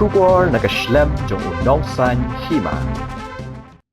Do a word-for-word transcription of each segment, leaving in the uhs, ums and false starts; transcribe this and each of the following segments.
Khubor na ka shlem jong u Nongsaiñ Hima.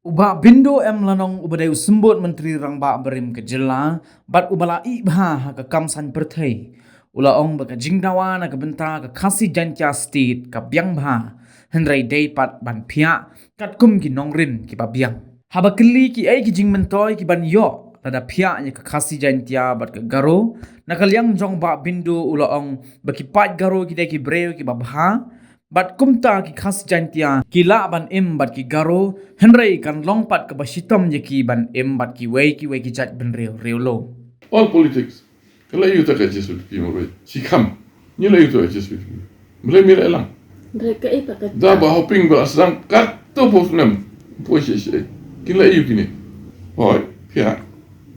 U Bah Bindo M Lanong uba dei u Symbud Myntri Rangbah Barim ka Jylla bad uba la ih bha ha ka kam saiñ pyrthei u la ong ba ka jingdawa na ka bynta ka Khasi Jaintia State ka biang bha, hynrei dei pat ban phiah katkum ki nongrim kiba biang. Haba kylli kiei ki jingmyntoi kiban ïoh lada phiah ïa ka Khasi Jaintia bad ka Garo, na ka liang jong Bah Bindo u la ong ba ki paid Garo ki dei ki briew kiba bha, bad kumta ki Khasi Jaintia ki lah ban im bad ki Garo, hynrei kan long pat kaba shitom ïa ki ban im bad kiwei kiwei ki jait bynriew riewlo. All politics. Ka la ïoh ta ka J S P P mo roi. Shi kham. Ni la ïoh ta ka J S P P. Mlei mi la lang. Re ka ipa ka. Da ba hoping ba asdang kat to pos nem. Poi shi shi. Kin la ïoh kini. Hoi. Phiah.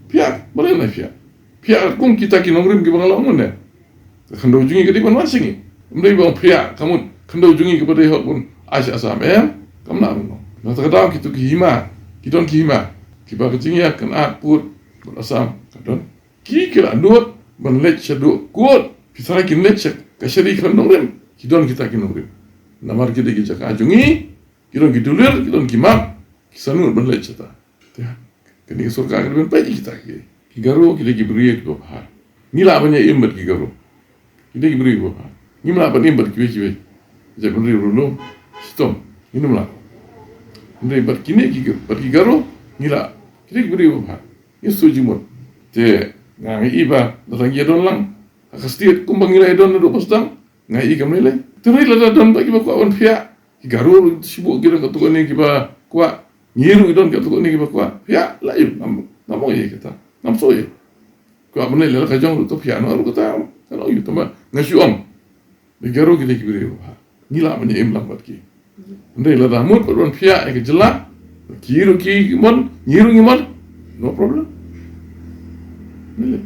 Phiah. Mlei na phiah. Phiah kung kita ki nongrim ki bang la ngun ne. Khyndew jong ngi ka dei ban wan sha ngi. Mlei bang phiah kamut khyndew jong ngi ka ba dei hok bun. Ai sha Assam em. Kam na bun. Na ta ka daw kitu ki hima. Ki don ki hima. Ki ba ka jingïa kan at put. Bun Assam. Ka don. Ki ki la nud ban leit sha duh kut. Phi tharai kin leit sha ka shari ka nongrim. Ki don kita ki nongrim. Namar ki dei ki jaka jong ngi. Ki don ki dulir, ki don ki map. Ki sa nud ban leit sha ta. Te kane ka sorkar ka dei ban peit ïa kita ki. Ki Garo ki dei ki briew kiba bha. Ngi lah ban ïa im bad ki Garo. Ki dei ki briew kiba bha. Ngim lah ban im bad kiwei kiwei. Jait bynriew ruh shitom. Ngim lah. Hynrei bad kine ki, bad ki Garo ngi lah. Ki dei ki briew kiba bha. Ngi shu jingmut. Te nga ngi i ba lada ngi ïa don lang ha ka state kumba ngi la ïa don naduh ba sdang, nga i kam lei lei. Te hynrei lada don ba kiba kwah ban phiah, ki Garo ruh shibun ki don katto katne kiba kwah. Ngi ruh ngi don katto katne kiba kwah. Phiah la ïa ngam, ngam ong ïa kata. Ngam shu ïa. Kwah ban lei lei la ka jong ruh to phiah noh ruh kata. Ka long ïa tama nga shu ong. Ba ki Garo ki dei ki briew ba bha. Ngi lah ban ïa im lang bad ki. Hynrei lada mut ban phiah ïa ka jylla, ki ruh ki mon, ngi ruh ngi mon, no problem. Ngi leh.